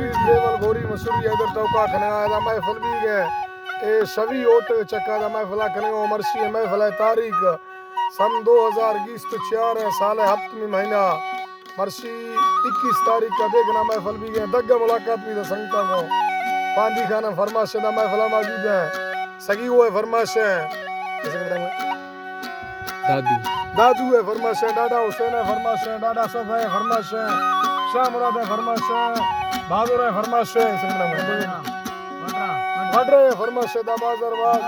دیول گوری مسری حیدر توکا کنگا دا محفل بیگے۔ اے شوی ہوٹل چکا دا محفلا کنگا۔ مرشی محفل تاریخ سن دو ہزار بیست و چار سال ہپتمی مہینہ۔ مرشی اکیس تاریخ کا بیگنا محفل بیگے۔ دگہ ملاقات بھی دا سنگتا کو۔ پاندی خانہ فرمائش دا محفلا موجود ہے۔ سگی وہ فرمائش ہے۔ دادو۔ دادو ءِ فرمائش ایں، ڈاڈا حسین ءِ فرمائش ایں، ڈاڈا صفا ءِ فرمائش ایں، شاہ مراد ءِ فرمائش ایں، بہادر ءِ فرمائش ایں، وڈرا ءِ فرمائش ایں، دا بازار باز۔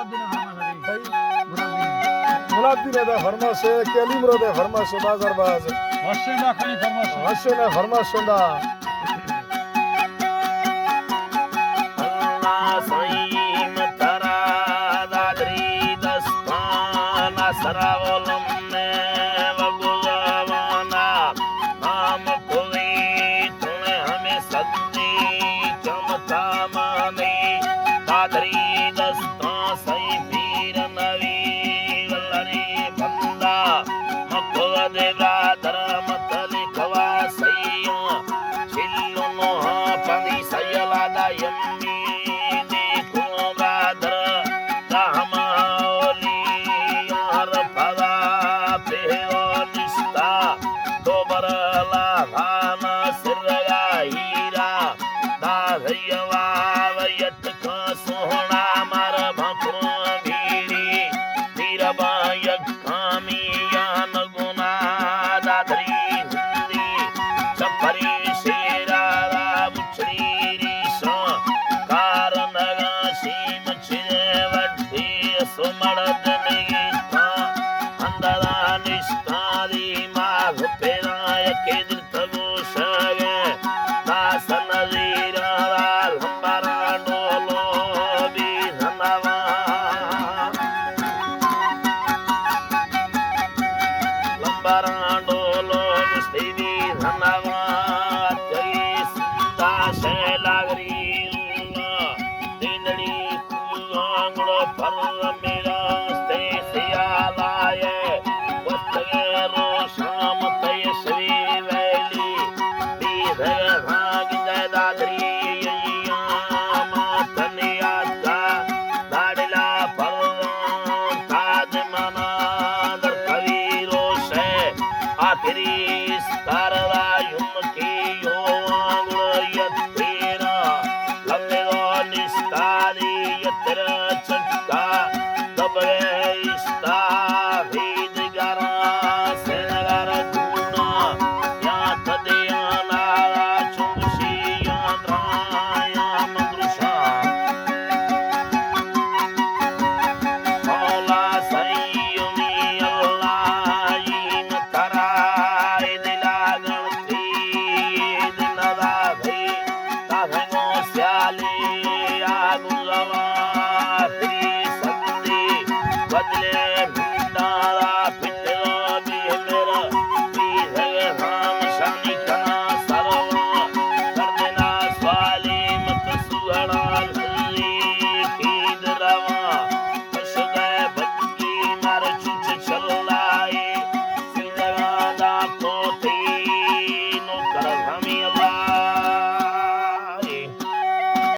گلاب دین ءِ فرمائش ایں، کہ علی مراد ءِ فرمائش ایں، بازار باز۔ وشیں ءِ فرمائش ایں دا۔ اللہ سائیں، من ترا دادری دستان سرا ولم و گلوانا نام کوئی تن ہمیں سجی چمتا مانی۔ دادری دستان سائیں پیر نوی ولری بندہ مکود برادر متلی کوا سیوں چلو نوہا پندی سیلا دا یمی دی کو برادر دا ہما اولی یار پدا پیو نشتا دو برلا خانا سرگا ہیرا دا دیوا ویت کا سوہنا مر بھکروں بھیڑی پیر با یک کامیان گنا دادری ہندی چپری شیرا را بچری ریشاں کار نگا شیم چرے وڈی سو مڑد نگیتاں اندرا نشتاری ماغ پیرا یکے دل تگوشگ ءَ داس نزیراں را لمبراں ڈولو بیزنواں۔ لمبراں ڈولو گشتی بیزنواں، تئی سندا شے